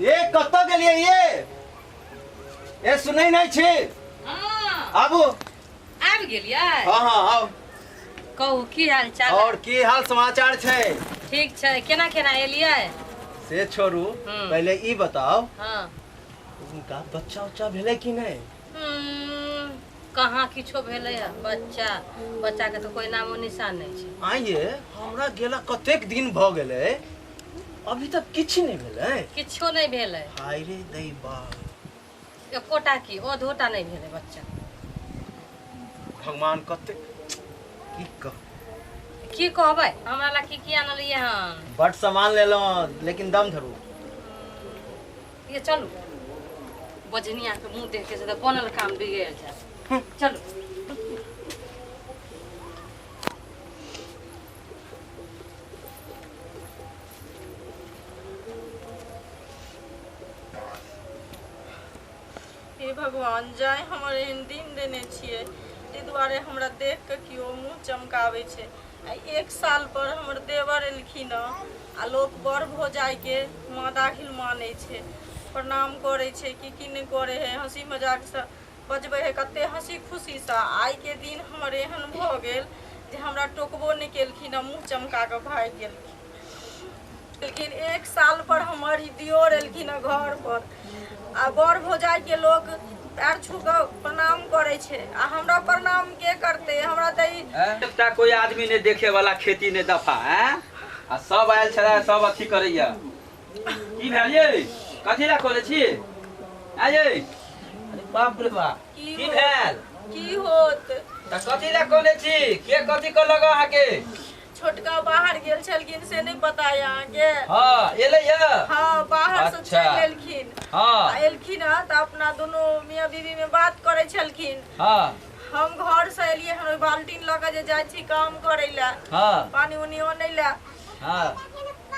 ये कतऽ गेलियै ये? ए सुनै नहि छी? हाँ। आबू। आबि गेलियै? हाँ हाँ आउ। कहू की हाल चाल? और की हाल समाचार छै? ठीक छै। केना केना एलियै? से छोड़ू, पहिले ई बताउ, हाँ, हुनका बच्चा उच्चा भेलै कि नहि? कहाँ किछो भेलै हँ बच्चा। बच्चा के तऽ कोई नामो निशान नहि छै। आइये हमरा गेला कतेक दिन भऽ गेलै, अभी तक किछु नहि भेलै। किछो नहि भेलै। हाय रे दैबा। एकोटा की अधोटा नहि भेलै बच्चा। भगवान कतेक की कह की कहबै। हमरा ला की की आनलियै हन? बड सामान लेलहुँ, लेकिन दम धरू। ये चलू, बजनिया के मुंह देख के से तऽ बनल काम बिगड़ जायत। चलू। हे भगवान, जाय हमर एहन दिन देने छियै, ताहि दुआरे हमरा देख कऽ केओ मुँह चमकाबै छै। आ एक साल पर हमर देवर एलखिन हँ, आ लोक बड़ भौजाइके माँ दाखिल मानै छै, प्रणाम करै छै, की की नहि करै है, हँसी मजाकसँ बजबै है, कते हँसी खुशीसँ। आइके दिन हमर एहन भऽ गेल जे हमरा टोकबो नहि केलखिन आ मुँह चमका कऽ भागि गेलखिन। लेकिन एक साल पर हमर ई दियोर एलखिन हँ घर पर, आ बड़ भौजाइके लोक पैर छू कऽ प्रणाम करै छै, आ हमरा प्रणाम के करतै? हमरा तऽ ई एकटा कोई आदमी नहि देखे वाला, खेती नहि दफा हैं, आ सब आयल छलै, सब अथी करैया। की भेल यै? कथी लए खोले छी आय यै? अरे बाप रे बाप, की की होत? भेल? की होत? तऽ कथी लए खोले छी? के कथी कहलक अहाँके? छोटका बाहर गेल छलखिन से नहि पता यऽ अहाँके? हाँ, एलै यऽ? हाँ, बाहर से अच्छा। चलि एलखिन। हाँ। आ एलखिन हँ तऽ अपना दुनू मियाँ बीबी में बात करै छलखिन। हाँ। हम घर से एलियै हन, ओहि बाल्टीन लऽ कऽ जे जाइ छी काम करै लए, हाँ। पानी उनी अनै लए, हाँ।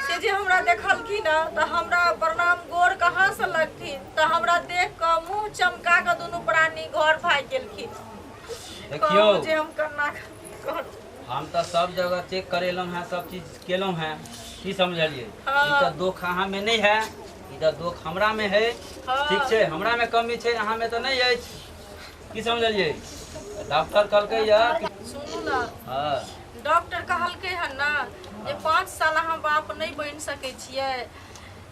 से जे हमरा देखलखिन हँ तऽ हमरा प्रणाम गोर कहाँ से लगथिन, तऽ हमरा देख कऽ मुँह चमका कऽ दुनू प्राणी घर भागि गेलखिन। देखियौ। कहू जे हम केना करू। हम तऽ सब जगह चेक करेलहुँ हैं, सब चीज केलहुँ हैं, की समझलियै? हाँ। ई तऽ दोख अहाँ में नहि है, ई तऽ दोख हमरा में है। हाँ। ठीक छै, हमरा में कमी छै, अहाँ में तऽ नहि अछि। की समझलियै? डॉक्टर कहलकै यऽ कि सुनू ना। हाँ। डॉक्टर कहलकै हन ना जे 5 साल अहाँ बाप नहि बनि सकै छियै,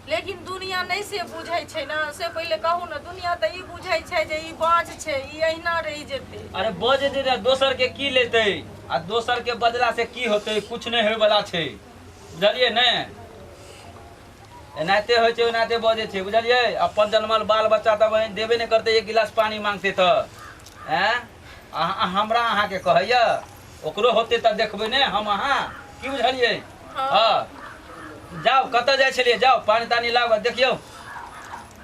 लेकिन दुनिया नहि से बुझै छै ना। से पहिले कहू ना, दुनिया तऽ ई बुझै छै जे ई बाँझ छै, ई अहिना रहि जेतै। अरे बजतै तऽ दोसर के की लेतै, आ दोसर के बजला से की होतै? कुछ नहि होय वाला छै, बुझलियै ने? एनाहिते होइ छै, ओनाहिते बजै छै, बुझलियै? अपन जनमल बाल बच्चा तऽ बहिन देबे नहि करतै, एक गिलास पानी मांगतै तऽ आँय हमरा अहाँके कहैया। ओकरो होतै तऽ देखबै ने हम अहाँ, की बुझलियै? हँ, जाउ, कतऽ जाइ छलियै? जाउ, पानि तानि लाउ, देखियौ,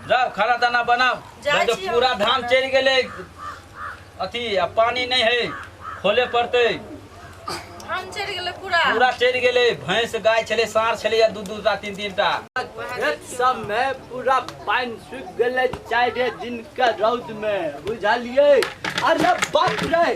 जाउ खाना ताना बनाउ। जाइ छी हम। पूरा धान चलि गेलै अथी, आ पानि नहि है, खोले पड़तै। धान चढ़ि गेलै पूरा? पूरा चलि गेलै। भैंस गाय छलै, साँढ़ छलै, या दू दू टा तीन तीन टा। खेत सब में पूरा पानि सूखि गेलै 4 दिन के रौद में, बुझलियै? अरे बाप रे,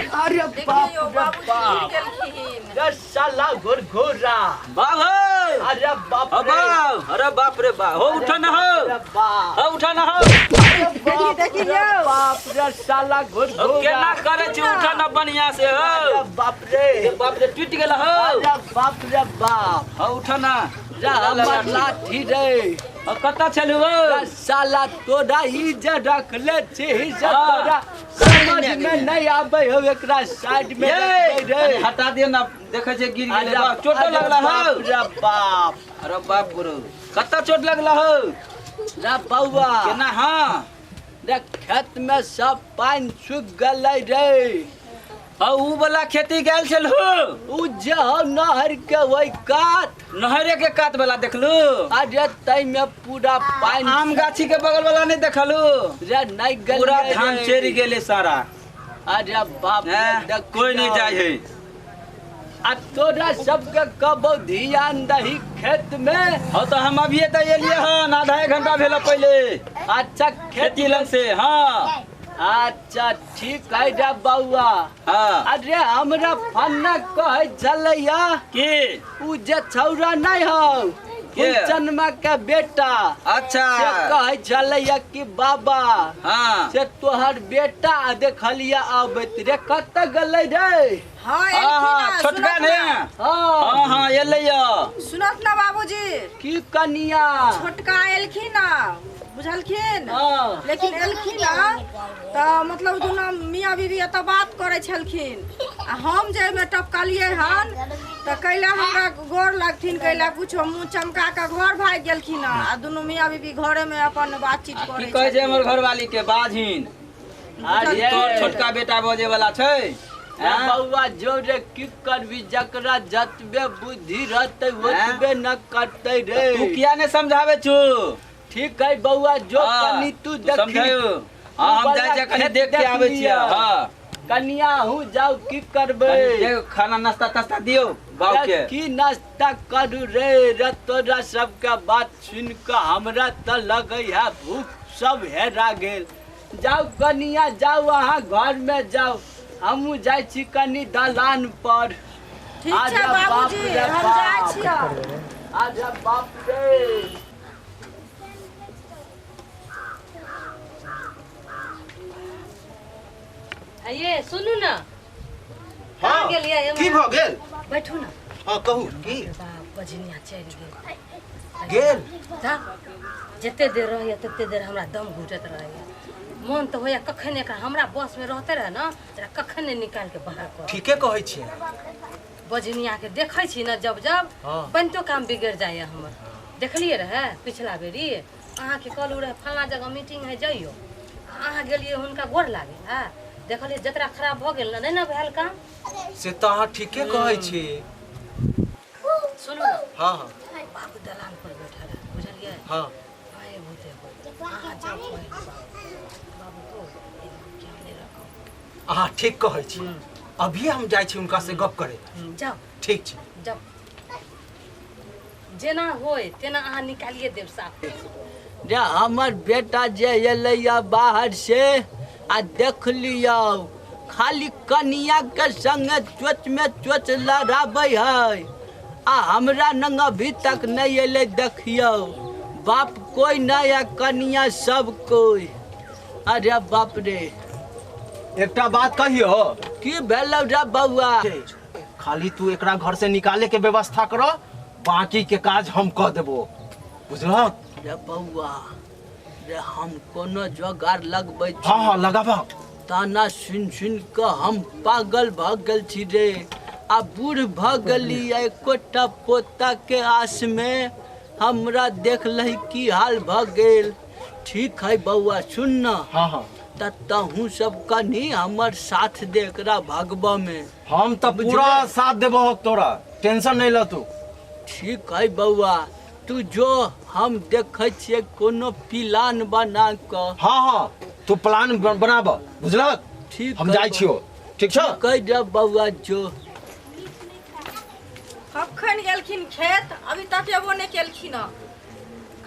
अरे बाप देखियौ रे बाबूजी गिर बाप गेलखिन। रे साला घुरघुरा। बाप हो। अरे बाप हो रे। बाप, अरे बाप रे बाप, हो उठा ना हो। अरे बाप। हो उठा ना हो। अरे देखी यौ। बाप रे साला घुरघुरा। केना करै छी, उठा ना बढ़िया से हो। अरे बाप रे। अरे बाप रे, टूटि गेल हो। अरे बाप रे बाप। हो उठा ना। रे हमर लाठी रे। हो कतऽ छलू हो? रे साला तोरा ई जे रखले छी से हाँ। तोरा समझ में नहीं आबै हो, एकरा साइड में ये, रखबै रे। कनि हटा दियौ ना, देखै छियै गिर गेलै। अरे बाप, चोटो अरे लगला हो। बाप रे बाप। अरे बाप रे, कतऽ चोट लगला हो? रे बौआ। केना? हाँ। रे खेत में सब पानि सूखि गेलै रे। हाँ, ऊ वाला खेती गेल छलहु? ऊ जे हौ नहर के ओहि कात। नहरे के कात वाला देखलू? अरे तै में पूरा पानि। आम गाछी के बगल वाला नहीं देखलू? रे नहीं गेलियै पूरा धान रे। चढ़ि गेलै सारा। अरे बाप रे, हैं, देखियौ। कोई नहीं जाइ है। आ तोरा सबके कबो ध्यान दही खेत में? हाँ तो हम अभिये तो एलियै हन, आधा एक घंटा भेल पहले। अच्छा, खेत खेती लग से। हाँ। अच्छा ठीक है रे बौआ। हाँ। अरे हमरा फन्ना कहै छलैया की? उ जे छौरा नहीं हौ। फुलचनमा के बेटा। अच्छा। से कहै छलैया कि बाबा हाँ से तोहर बेटा देखलिया आबैत रे, कतऽ गेलै रे? हाँ हाँ छोटका ने। हाँ हाँ हाँ एलै या। सुनत ना बाबूजी। की कनिया? छोटका एलखिन ना, बुझलखिन? हाँ। लेकिन एलखिन ना तऽ मतलब दुनू मियाँ बीबी एतऽ बात करै छलखिन आ हम जे एहिमे टपकलियै हन तऽ कैला हमरा गोर लगथिन, कैला कुछो मुँह चमका कऽ घर भागि गेलखिन हँ आ दुनू मियाँ बीबी घरेमे अपन बातचीत की करै कहै छै हमर घरवाली के बाझिन? अरे तोर छोटका बेटा बजे वाला छै। बौआ जो रे की करबी, जकरा जतबे बुद्धि रहतै ओतबे न करतै रे। तू किया ने समझाबै छु? ठीक है बौआ जो कनी तू देखी। हाँ हम जाइ छियै कनी देख के आबै छियै। हाँ कनिया हूँ जाउ की करबै? खाना नाश्ता तास्ता दियौ बाबू के। की नाश्ता करू रे? रे तोरा सबके बात सुन कऽ हमरा तऽ लगै है भूख सब हेरा गेल। जाउ कनिया जाउ, अहाँ घर में जाउ, हमहूँ जाइ छी कनी दलान पर। ठीक छै बाबूजी, हम जाइ छियै। आजा बाप रे। ये सुनू ना। हाँ की भ गेल? बैठू ना। हाँ कहू की? बजनिया चलि गेल। गेल? जते देर रहैया तते देर हमरा दम घुटैत रहैया। मन तऽ होइया कखन एकरा हमरा बस में रहते रहे ना, एकरा कखन ने निकाल के बाहर कर। ठीके कहै छियै। बजनिया के देखै छी ना जब जब बनितो काम बिगड़ जाइया हमर। देखलियै रहे पिछला बेरी अहाँके कहलहुँ रहे फल्लाँ जगह मीटिंग है जइयो, अहाँ गेलियै हुनका गोर लागे। हाँ देखलियै जतरा खराब भऽ गेल ने, नहि ने भेल काम। से तऽ अहाँ ठीके कहै छी। सुनू ना। हाँ हाँ बाबू दलान पर बैठल है, बुझलियै? हाँ अहाँ जाउ बाबू को क्या नहि रखो। अहाँ ठीक कहै छी। अभी हम जाइ छी हुनका से गप करे। जाउ। ठीक छै जाउ, जेना होय तेना अहाँ निकालिए देब साफ। रे हमर बेटा जे एलैया बाहर से आ देख लियौ खाली कनिया के संगे चोच में चोच लड़ाबै है आ हमरा नंग अभी तक नहीं एलै। देखियौ बाप कोई नहीं है, कनिया सब कोई। अरे बाप रे। एकटा बात कहियो? की भेलौ रे बौआ? खाली तू एकरा घर से निकाले के व्यवस्था करो, बाकी के काज हम कह देबो, बुझलहक? रे बौआ रे हम कोनो जोगार लगबै छी। हाँ हाँ लगाबा। ताना सुन सुन कऽ हम पागल भऽ गेल छी रे आ बूढ़ भऽ गेली। एकोटा पोता के आस में हमरा देख लही की हाल भऽ गेल। ठीक है बौआ सुन न। हाँ हाँ त तहूँ सब कनी हमर साथ दे एकरा भगबऽ में। हम तऽ पूरा साथ देबो तोरा, टेंशन नहीं ल तू। ठीक है बौआ तू जो, हम देखै छियै कोनो प्लान बना कऽ। हाँ हाँ तू प्लान बनाब, बुझलहक? ठीक हम जाइ छियौ। ठीक छौ? कहि दे बौआ जो। कखन गेलखिन खेत अभी तक एबो नहि केलखिन हँ।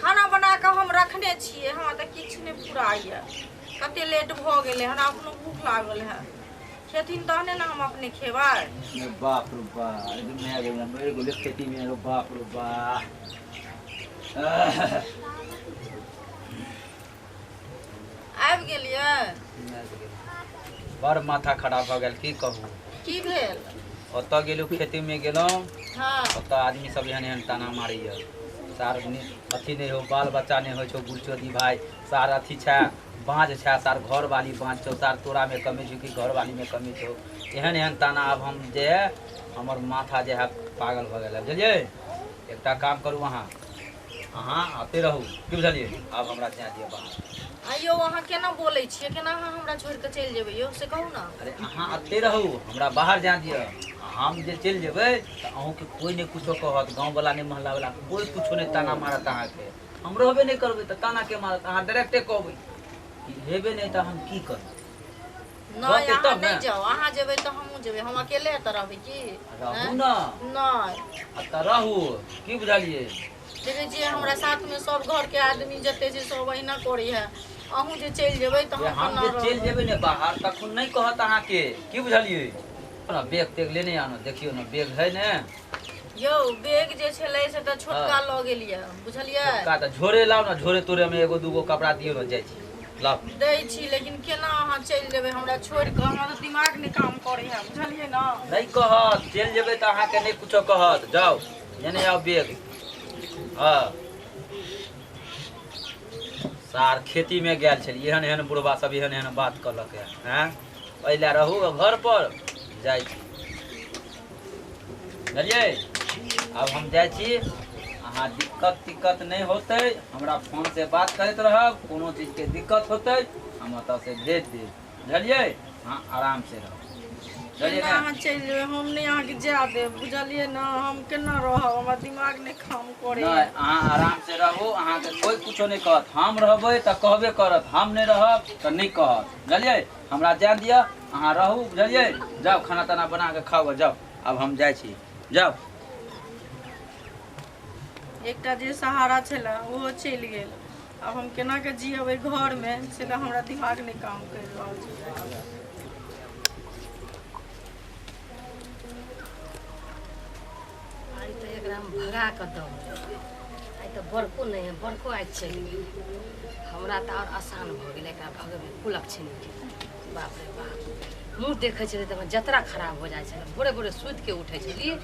खाना बना कऽ हम रखने छियै, हमरा तऽ किछु नहि पुराइए। कते लेट भऽ गेलै, हमरा अपनो भूख लागल है। खेथिन तहने ने हम अपने खेबै। बाप रे बाप, मरि गेलै खेती में। बाप रे बाप। आबि गेलियै? बड़ माथा खराब भऽ गेल, की कहू। की भेल? ओतऽ गेलहुँ खेती में गेलहुँ। हाँ ओतऽ आदमी सब एहन एहन ताना मारैया। सार अथी नहि हो, बाल बच्चा नहि होइ छौ बुढ़चोदी भाई, सार अथी छै बाँझ छै, सार घरवाली बाँझ छौ, सार तोरामे कमी छौ कि घरवालीमे कमी छौ। एहन एहन ताना आब हम जे है हमर माथा जे है पागल भऽ गेल है, बुझलियै? एकटा काम करू अहाँ, अहाँ आते रहू, की बुझलियै? आब हमरा जाय दिअ बाहर। आइयो अहाँ केना बोलै छियै, केना अहाँ हमरा छोड़ि कऽ चलि जेबै यौ, से कहू ना। अरे अहाँ आते रहू, हमरा बाहर जाय दिअ। हम जे चलि जेबै तऽ अहूँके कोइ नहि कुछो कहत, गाँववला नहि मोहल्लावला कोइ कुछो नहि ताना मारत अहाँके। हम रहबे नहि करबै तऽ ताना के मारत? अहाँ डायरेक्टे कहबै कि हेबे नहि तऽ हम की करबै? नहि अहाँ नहि जाउ, अहाँ जेबै तऽ हमहूँ जेबै, हम अकेले एतऽ रहबै की? रहू ना। नहि एतऽ रहू, की बुझलियै? देखै छियै हमरा साथमे सब घरके आदमी जते छै सब अहिना करै है। अहूँ जे चलि जेबै तऽ हम जे चलि जेबै ने बाहर तखन नहि कहत अहाँके, की बुझलियै? बैग तेग लेने आनो, देखियौ ने बैग है ने। यौ बैग जे छलै से तऽ छोटका लऽ गेलियै, बुझलियै? छोटका तऽ झोरे लाउ ने, झोरे तोरे में एगो दूगो कपड़ा दियौ ने, जाइ छी लाउ। दै छी, लेकिन केना अहाँ चलि जेबै हमरा छोड़ि कऽ? हमरा तऽ दिमाग नहि काम करै है, बुझलियै ने? नहि कहत, चलि जेबै तऽ अहाँके नहि कुछो कहत। जाउ, लेने आउ बैग। हँ सार, खेती में गेल छलियै, एहन एहन बुढ़बा सब एहन एहन बात कहलक है। आँय, एहि लए रहू घर पर, जाइ छी, बुझलियै? आब हम जाइ छी। अहाँ दिक्कत तिक्कत नहि होतै, हमरा फोन से बात करैत रहब। कोनो चीजके दिक्कत होतै, हम ओतऽ से भेज देब, बुझलियै? अहाँ आराम से रहब, बुझलियै केना ने? अहाँ चलि जेबै? हम नहि अहाँके जाय देब, बुझलियै ने? हम केना रहब? हमरा दिमाग नहि काम करैए। नहि, अहाँ आराम से रहू, अहाँके कोइ कुछो नहि कहत। हम रहबै तऽ कहबे करत, हम नहि रहब तऽ नहि कहत, बुझलियै? हमरा जाय दिअ, अहाँ रहू, बुझलियै? जाउ, खाना ताना बना कऽ खाउ, जाउ। आब हम जाइ छी, जाउ। एकटा जे सहारा छलै ओहो चलि गेल, आब हम केना के जियबै घरमे से तऽ हमरा दिमाग नहि काम करि रहल छै। आइ तऽ एकरा हम भगा कऽ दऽ देबै। आइ तऽ बड़को नहि है, बड़को आइ चलि गेल। हमरा तऽ आओर आसान भऽ गेलै एकरा भगबै कुलक्षणीके। बाप रे बाप, मुँह देखै छलियै तऽ हमर जतरा खराब हो जाइ छलै। भोरे भोरे सुतिके उठै छलियै,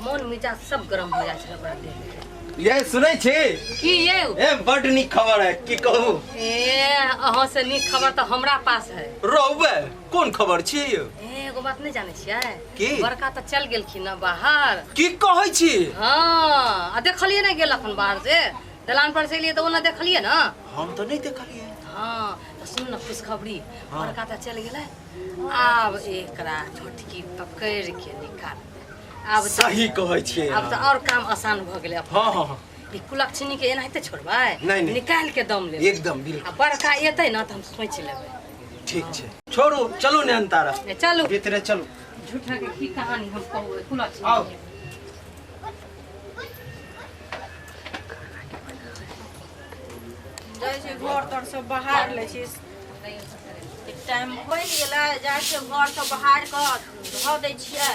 मोन मिजाज सब गरम हो जाइ छलै ओकरा देख के। ये सुनै छी? की ये? ए बड नीक खबर है, की कहू? ए अहाँ से नीक खबर तऽ हमरा पास है। रहुबे, कोन खबर छी यौ? ए एगो बात नहि जानै छियै? की? बड़का तऽ चल गेलखिन ने बाहर। की कहै छी? हँ, आ देखलियै नहि गेलखिन बाहर से? दलान पर से एलियै तऽ ओना देखलियै ने। हम तऽ नहि देखलियै। हँ तऽ सुन ने खुशखबरी, बड़का तऽ चलि गेलै, आब एकरा छोटकी पकड़ि के निकाल आब तऽ- सही कहै छियै। आब तऽ और काम आसान भऽ गेलै। हँ हँ हँ। ई कुलक्षणी के एनाहिते छोड़बै? नहि, नहि। निकालि के दम लेबै। एकदम बिल्कुल। आ बड़का एतै ने तऽ हम सोचि लेबै। ठीक छै, छोड़ू, चलू ने तारा। ए, चलू। भीतरे चलू। झूठा के की कहानी हम कहू ओहि कुलक्षणी आउ। के। जाइ छै घर तर सब बहार लै छी, एक टाइम बनि गेलै। जाइ छै घर सब बहार कऽ धऽ दै छियै।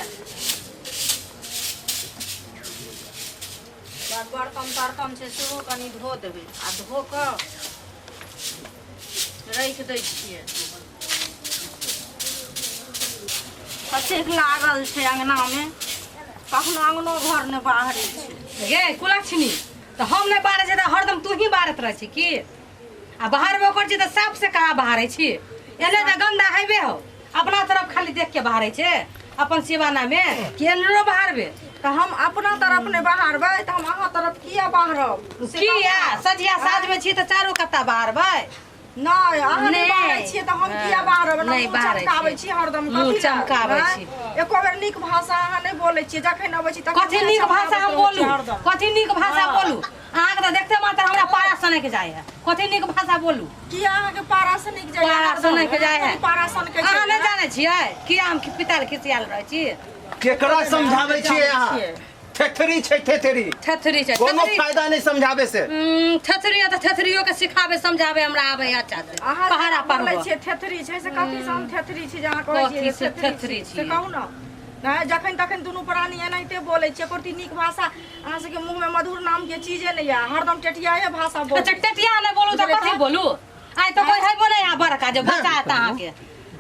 बाद बर्तन तर्तन छै सेहो कनि धो देबै आ धो कऽ राखि दै छियै। कतेक लागल छै अङ्गनामे, कखनो अङ्गनो घर नहि बाहरै छै। गे कुलक्षणी, तऽ हम नहि बाहरै छियै तऽ हरदम तू ही बाहरैत रहै छी की? आ बाहरबो करै छी तऽ साफ से कहाँ बाहरै छी? एने तऽ गन्दा हेबे हो, अपना तरफ खाली देख के बाहरै छै अपन सिवाना मे कि एनरो बाहरबे? तऽ हम अपना तरफ नहि बाहरबै तऽ हम अहाँ तरफ किया बाहरब से किया? कहू ने। सझिया साँझ मे छी तऽ चारू कत्ता बाहरबै। नहि, अहाँ नहि नहि। बाहरै छियै तऽ हम किया बाहरब? एना नहि मुँह बाहरै चमकाबै छियै। छी हरदम मुँह कथी लए? चमकाबै आँय? छी। एको बेर नीक भाषा अहाँ नहि बोलै छियै, जखन अबै छी तखन कथी मुँह नीक भाषा हम चमकाबैत रहै बोलू? छियै हरदम। कथी नीक भाषा हँ। बोलू? अहाँके तऽ देखते मात्र हमरा पारा सनक जाइ है। कथी नीक भाषा बोलू? किया अहाँके पारा सनक जाइए? पारा हरदम? सनक जाइ है। कथी पारा सनकै छै? अहाँ नहि जानै छियै किया हम पिताल खिसियाल रहै छी? केकरा समझाबै छियै अहाँ? थेथरी छै, थेथरी। थेथरी छै, कोनो थेथरी। फायदा नहि समझाबै से। थेथरी है तऽ थेथरियो के सिखाबे समझाबे हमरा आबै है अच्छा से। अहाँ पहाड़ा जेना बोलै पढ़बो छियै थेथरी छै, से कथी से हम थेथरी छी जे अहाँ कहै छियै कथी जे से थेथरी थेथरी छी? से छी? कहू ने। नहि, जखन तखन दुनू प्राणी एनाहिते बोलै छियै। एको रत्ती नीक भाषा अहाँ सबके मुँह मे मधुर नाम के चीजे नहि यऽ, हरदम टेटियाहे भाषा बोलै। अच्छा, टेटिया नहि बोलू तऽ बुझलियै कथी तऽ? बोलू? आइ तऽ कोइ हेबो नहि यहाँ बड़का जे बचायत अहाँके।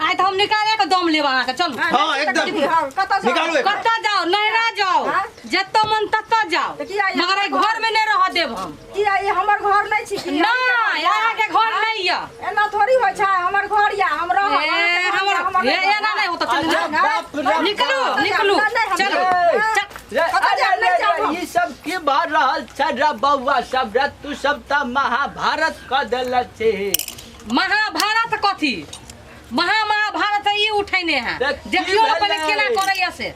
आइ तऽ हम निकाले के दम लेब अहाँके, चलू। हँ, हँ, नहि तऽ एकदम। कथी? हँ, कतऽ जाउ? निकालू एकरा। कतऽ जाउ? नैहरा जाउ, हँ? जतऽ मन ततऽ जाउ, तऽ किया ई मगर एहि घर में नहि रहऽ देब हम। किया, ई हमर घर नहि छी की? नहि, अहाँके घर नहि यऽ। एना थोड़ी होइ छै, हमर घर यऽ, हम रहब। ए, अहाँके घर हमर यऽ, हमर ए, नहि घर। एना नहि होता, चलू। अरे बाप रे बाप। निकलू, निकलू, नहि, हम चलू। नहि। चल। रे, कतऽ अरे जायब? नहि रे, जायब रे, हम। ई सब की भऽ रहल छै रे बौआ सब रे? तू सब तऽ महाभारत कऽ देले छी। महाभारत कथी? महा महाभारत ई उठेने है। देख, की देखियौ ने पहिले भेलै? केना करैया से।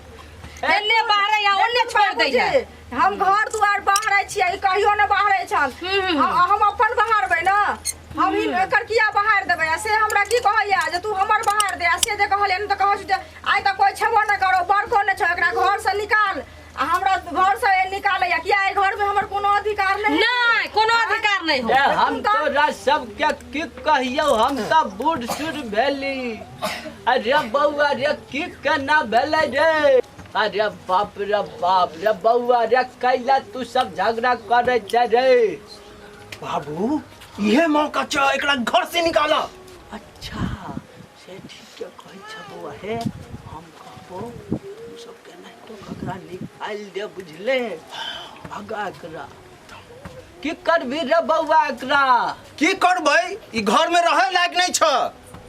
एने बाहरे या ओने छोड़ दैया। बाबूजी, हम घर दुआर बाहरै छियै, ई कहियो नहि बाहरै छल। हम अपन बाहरबै ने, हम ही एकर किया बाहर देबै? आ से हमरा की कहैया जे तू हमर बाहर दे, आ से जे कहलियै ने तऽ कहै छै जे आइ तऽ कोइ छेबो नहि करो, बड़को नहि छौ, एकरा घरसँ निकाल। आ हमरा घरसँ निकालैया किया? एहि घरमे हमर कोनो अधिकार नहि? नहि, कोनो अधिकार नहि हो। ए, हम तोरा सबके की कहियौ, हम तऽ बूढ़ सूढ़ भेली। अरे बौआ रे, की केना भेलै रे? अरे बाप रे बाप रे बौआ रे कैला तू सब झगड़ा करे छै रे। बाबू इहे मौका छ एकरा घर से निकाल। अच्छा से ठीक कहै छ बौआ। हे हम कहबो तू सब केना तो ककरा निकाल दे बुझले भगा एकरा। की करबी रे बौआ एकरा? की करबै, ई घर में रहे लायक नहीं छ।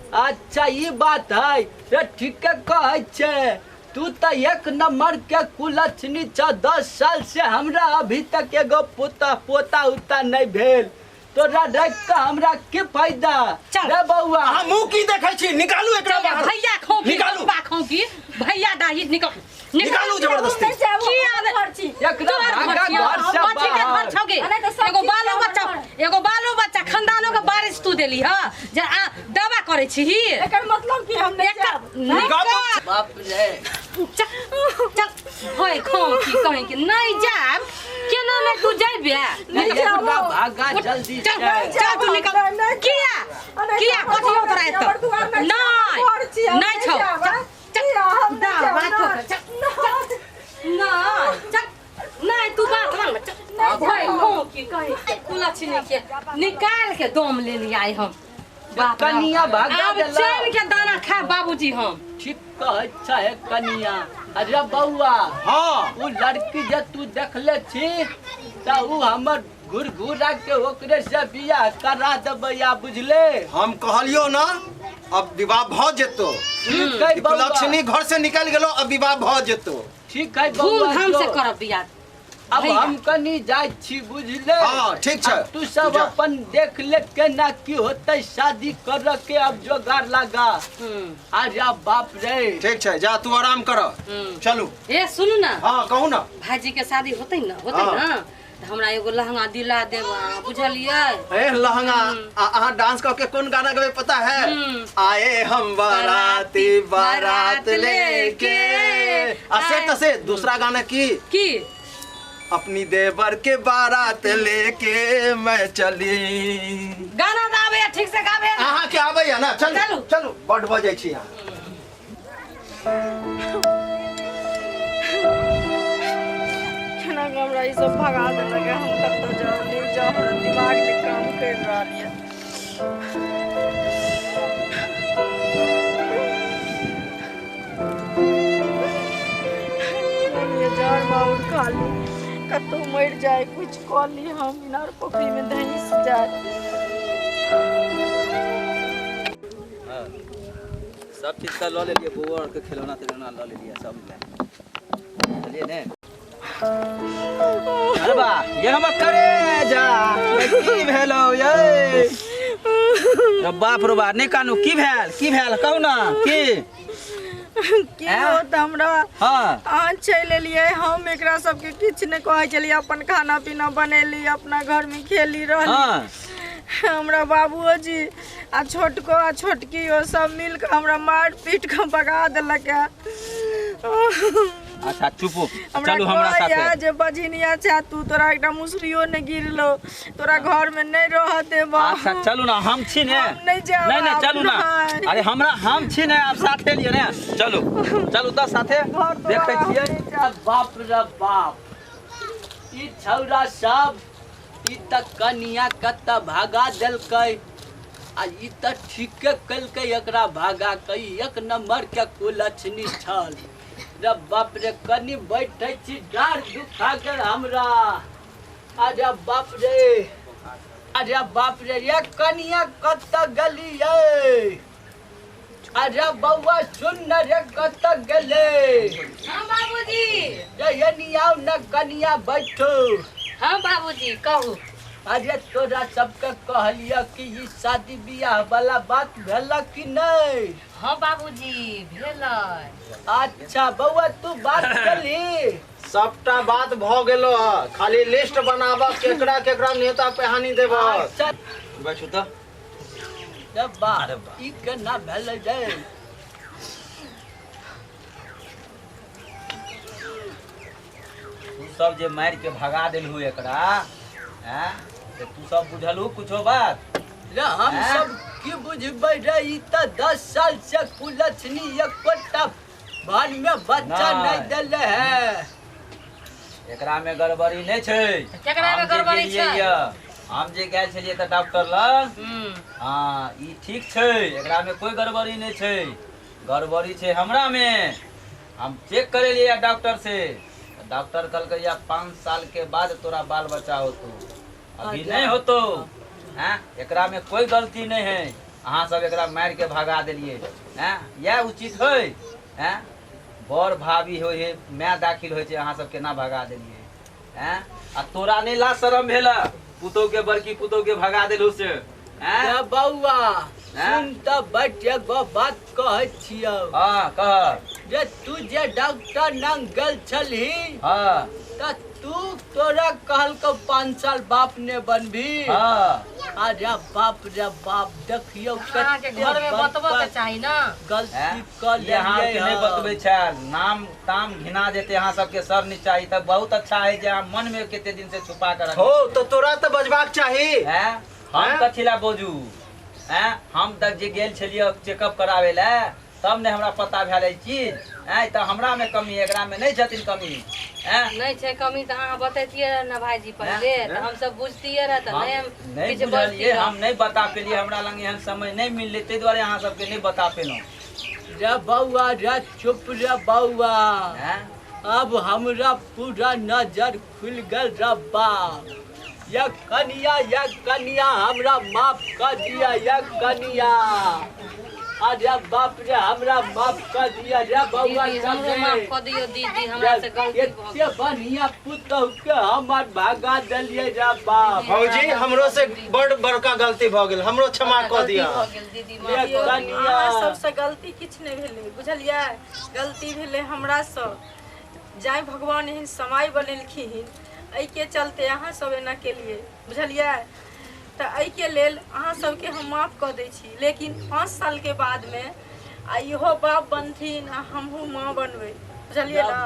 अच्छा ई बात है रे, ठीक कहै छै। तू तो एक नंबर के कुलक्षणी छ। 10 साल से हमरा अभी तक एगो पोता पोता उता नहीं भेल। तोरा रख के हमरा की फायदा रे बौआ? अहाँ मुँह की देखै छी? निकालू एकरा बाहर। भैया खोकी निकालू। बा खोकी भैया दाही निकाल निकालू जबरदस्ती। की आवे एकरा भागा घर से बाहर। छौगे एगो बालो बच्चा, एगो बालो बच्चा खानदानो के बारिश तू देली ह जे दवा करै छी। एकर मतलब कि हम नहीं जाब। बाप रे चल चल होय खोकी कहीं के नहीं जाब। केना नहीं तू जाइबे? नहीं जाब, भागा जल्दी। चल चल तू निकल। किया किया कथि हो तोरा एत? नहीं नहीं छौ। चल दा बात हो। चल नहीं चल नहीं तू बात मान। चल होय खोकी कहीं कुलक्षणी के निकाल के दम ले लिया हम। कनिया भागा अब चैन के दाना खा बाबूजी हम। ठीक कहै छै कनिया। अरे बौआ हाँ उ लड़की जे तू देखले छी त उ हमर घुरघुरा के ओकरे से बियाह करा देबै बुझले। हम कहलियो ना अब विवाह भ जेतो। ठीक है बौआ। लक्ष्मी घर से निकल गेलो, अब विवाह भ जेतो। ठीक है बौआ, धूमधाम से करब बियाह। अब हम कनी जाइ छी बुझले। हाँ ठीक छै। तू सब अपन देख ले केना की होतै शादी कर के अब जोगार लगा। अरे बाप रे ठीक छै, जा तू आराम कर। चलू। ए सुनू ना। हाँ कहू ना। भाईजी के शादी होतै ना, होतै ना त हमरा एगो लहंगा दिला देब बुझलियै? ए लहंगा अहाँ डांस करके कौन गाना गबे पता है? आए हम बाराती बारात लेके। आ से त से दूसरा गाना की की अपनी देवर के बारात लेके मैं चली। गाना गावे ठीक से गावे। अहाँ के आबै है ना? चलू चलू बड बजै छी अहाँ। केना हमरा ई सब भगा देलक। हम कतौ जाउ नहीं जाउ, हमरा दिमाग ने काम कर रहल ये। जहर माउर खा ली, कतौ मर जाए, कुछ कऽ ली, हम इनार पोखरी में धंस जाए। सब चीज तऽ लऽ लेलियै, बौआ आरके खिलौना तिलौना लऽ लेलियै सब। चलिए ने। अरे बा ये हमर करेजा की भेलो ये? रे बाप रे बा नहीं कानू की भेल की भेल कहू ना की की होत हमरा? हाँ अहाँ चलि एलियै, हम एकरा सबके किछु नहि कहै छलियै। अपन खाना पीना बनेली, अपना घरमे खेली रहली। हाँ हमरा बाबूओ जी आ छोटको आ छोटकी ओ सब मिल के हमरा मारि पीट के भगा देलक। अच्छा चुप चलू हमरा साथे। जे बझिनिया छै तू, तोरा एकटा मुसरियो नहि गिरलो, तोरा घर में नहीं रह देब। अच्छा चलू ना, हम छी ने। नहीं जाब। नहीं नहीं चलू ना। अरे हमरा हम छी ने, आप साथे लिए ने। चलू चलू त साथे देखै छियै। बाप रे बाप ई छौरा सब ई त कनिया कत भागा देलकै। आ ई त ठीके कलकै एकरा भागा के। एक नंबर के कुलक्षणी छल। रे बाप रे कनी बैठै छी डाँड़ दुखा गेल हमरा। अरे बाप रे, अरे बाप रे ये कनिया कत गेलियै? अरे बौआ सुन न रे कत गेलै? हाँ बाबूजी। ये एनी आउ न कनिया बैठो। हाँ बाबूजी कहू। अरे तोरा सबके कहलिया कि ई शादी बियाह वाला बात भेल कि नहीं? हाँ बाबूजी भेल। अच्छा बौआ तू बात कली? सबटा बात भ गेलो ह, खाली लिस्ट बनाब केकरा केकरा नेता पेहानी देब। अच्छा बैठू त। बाप ई केना भेलै रे? तू सब जे मार के भगा देलहु एकरा हैं ते तू सब बुझलहु कुछो बात? रे हम सब की बुझबै रे? ई त 10 साल से कुलक्षणी एकोटा घर में बच्चा नहीं देले है। एकरा में गड़बड़ी नहीं छै। केकरा में गड़बड़ी छै? हम जे गेल छलियै तऽ डॉक्टर लग, हाँ ई ठीक छै, एकरा में कोई गड़बड़ी नहीं छै। गड़बड़ी छै हमरा में। हम चेक करेलियै डॉक्टर से, डॉक्टर कहलकै या 5 साल के बाद तोरा बाल बच्चा होतो, अभी नहीं होतो। हैं, एकरा में कोई गलती नहीं है, अहाँ सब एकरा मार के भगा देलियै। हैं, यह उचित है? हैं, बड़ भाभी होइ है, my दाखिल होइ छै, अहाँ सब केना भगा देलियै? हैं, आ तोरा नहीं ला शरम भेला पुतोह के, बड़की पुतोह के भगा देलहु से? हैं बौआ सुन त बैठ एगो बात कहै छियौ। हाँ कह। जे तू जे डॉक्टर नंग गेल छलही, हाँ त तू तोरा कहलकौ 5 साल बाप ने बनबी। हाँ अरे बाप रे बाप, देखियौ अहाँके घर में बतबऽ के चाही ना। गलती कऽ लेलियै। नहीं बतबै छै, नाम ताम घिना जेते अहाँ सबके सर नीचा। ई तऽ बहुत अच्छा है जे अहाँ मन में कते दिन से छुपा कर हो तो तोरा तऽ बजबाक चाही। हैं, हम कथी ला बजू? हैं, हम तक जे गेल छलियै चेकअप कराबै लए तब ने हमरा पता भेल ई चीज। हैं, तऽ हमरा में कमी, एकरा में नहीं छथिन कमी। हैं, नहीं छै कमी तऽ अहाँ बतैतियै ने भाईजी पहिले, तऽ हम सब बुझतियै रह तऽ नहीं बुझलियै। हम नहीं बता पेलियै, हमरा लग एहन समय नहीं मिललै, ताहि दुआरे अहाँ सबके नहीं बता पेलहुँ। रे बौआ रे चुप रे बौआ, अब हमरा पूरा नजर खुलि गेल रे बाप। या कनिया हमरा माफ कर दिया। या कनिया, अरे बाप रे हमरा माफ कर दिया रे बौआ। हमरो माफ कर दियो दीदी, हमरा से गलती भ गेल। बढ़िया पुतहु के हमर भगा देलियै रे बाप। भौजी हमरो से बड़ बड़का गलती भ गेल, हमरो क्षमा कर दिया। दीदी अहाँ सबसे गलती किछु नहि भेलै, बुझलियै? गलती भेलै हमरा से। जाय भगवान एहन समय बनेलखिन, एहिके चलते अहाँ सब एना केलियै, बुझलियै? तऽ एहिके लेल अहाँ सबके हम माफ कऽ दै छी, लेकिन 5 साल के बादमे आ इहो बाप बनथिन आ हमहूँ माँ बनबै, बुझलियै ना?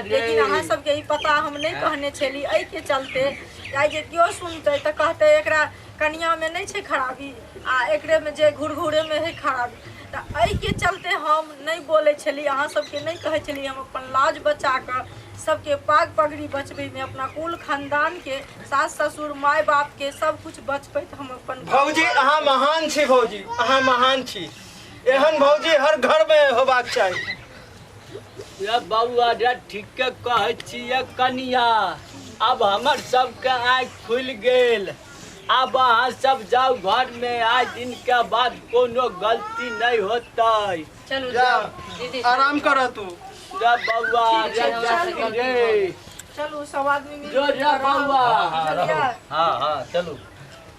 लेकिन अहाँ सबके ई पता हम नहि कहने छली, एहिके चलते आइ जे केओ सुनतै तऽ कहतै एकरा कनियामे नहि छै खराबी आ एकरेमे जे घुरघुरेमे है खराबी। तऽ एहिके चलते हम नहि बोलै छली, अहाँ सबके नहि कहै छली। हम अपन लाज बचा कऽ सबके पाग पगड़ी बचबैमे, अपना कुल खानदानके, सास ससुर माय बापके सब कुछ बचबैत हम अपन। भौजी अहाँ महान छी, भौजी अहाँ महान छी। एहन भौजी हर घर में होबाक चाही। रे बौआ रे ठीके कहै छियै कनिया, अब हमर सबके आँखि खुलि गेल। अब अहाँ सब जाउ घर में, आज दिन के बाद कोनो गलती नहीं होतै। चलू जा दीदी आराम कर तू। रे बौआ रे चलू सब आदमी मिल जो रे बौआ। हाँ हाँ चलू।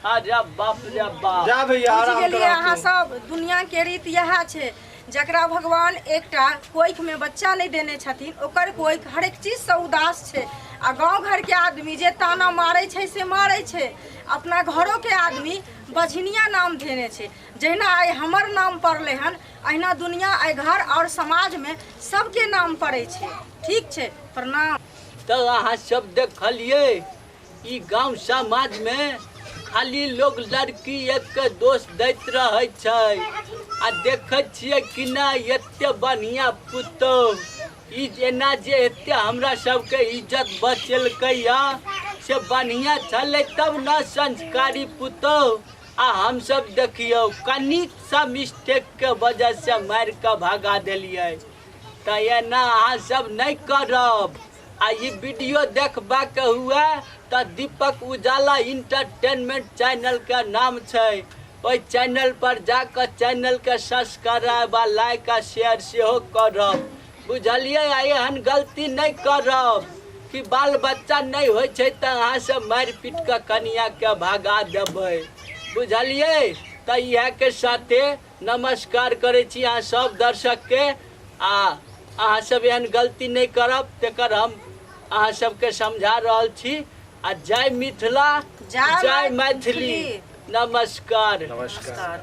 अरे बाप रे बाप, जा भैया आराम गेलियै अहाँ सब। दुनिया के रीत इएह छै, जकरा भगवान एकटा कोखि में बच्चा नहीं देने छथिन ओकर कोखि हरेक चीजसँ उदास छै। आ गाँव घरके आदमी जे ताना मारै छै से मारै छै, अपना घरोके आदमी बझनिया नाम देने छै। जहिना आइ हमर नाम पड़लै हन, अहिना दुनिया आइ घर और समाजमे सबके नाम पड़ै छै। ठीक छै, प्रणाम। तऽ अहाँ सब देखलियै ई गाँव समाजमे खाली लोग लड़की एक के दोष दैत रहै छै। आ देखै छियै कि नहि एते बढ़िआँ पुतोहु ई एना जे एते हमरा सबके इज्जत बचेलकै हँ से बढ़िआँ छलै तब न संस्कारी पुतोहु। आ हमसब देखियौ कनिक सा मिस्टेक के वजह से मारि कऽ भगा देलियै। तऽ एना अहाँ सब नहि करब। आ ई वीडियो देखबाक हुए तऽ दीपक उजाला इंटरटेनमेंट चैनल के नाम छै, ओहि चैनल पर जाकऽ चैनल के सब्सक्राइब आ लाइक आ शेयर सेहो करब, बुझलियै? आ एहन गलती नहि करब कि बाल बच्चा नहि होइ छै तऽ अहाँ सब मारि पीट कऽ कनियाके भगा देबै, बुझलियै? तऽ इएहके साथे नमस्कार करै छी अहाँ सब दर्शकके। आ अहाँ सब एहन गलती नहि करब तेकर हम अहाँ सबके समझा रहल छी। आ जय मिथिला, जय मैथिली। नमस्कार। नमस्कार।